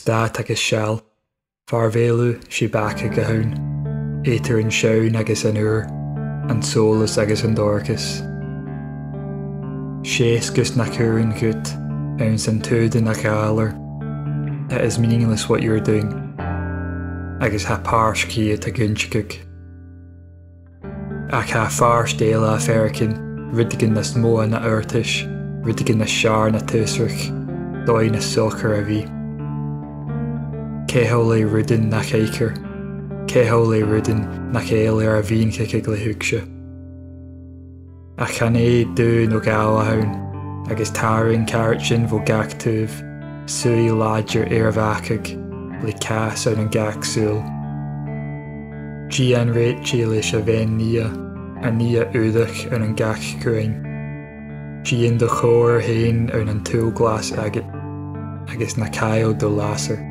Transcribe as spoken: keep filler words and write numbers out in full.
Stad agus seall. Far bheil thu, 's e bacadh a th' ann, eadar an seann agus an ùr, an t-eòlas agus an dorchas. Seas gus nach cuir thu dhut anns an t-aodann a' ghalair. It is meaningless what you're doing. Agus tha pàirt ciad ag ionnsachadh. Ach tha pàirt eile a' faireachdainn rudeigin nas motha na adhartais, rudeigin nas fheàrr na tuaisreach, dòigh nas socair a bhith. Ceangail le rudan nach fhaicear, ceangail le rudan nach eil air a mhìneachadh le thuigse. Ach chan e daoine no gàire a th' ann, agus tarraing càirdean bho gach taobh, suidh làidir air a' bhacadh, le cas ann an gach sùil. Dèan rèite leis a' bhean-nighe, an nighe ùrach ann an gach cruinn. Dèan do chomhair fhèin ann an t-saoghal glas agad, agus na caill do lasair.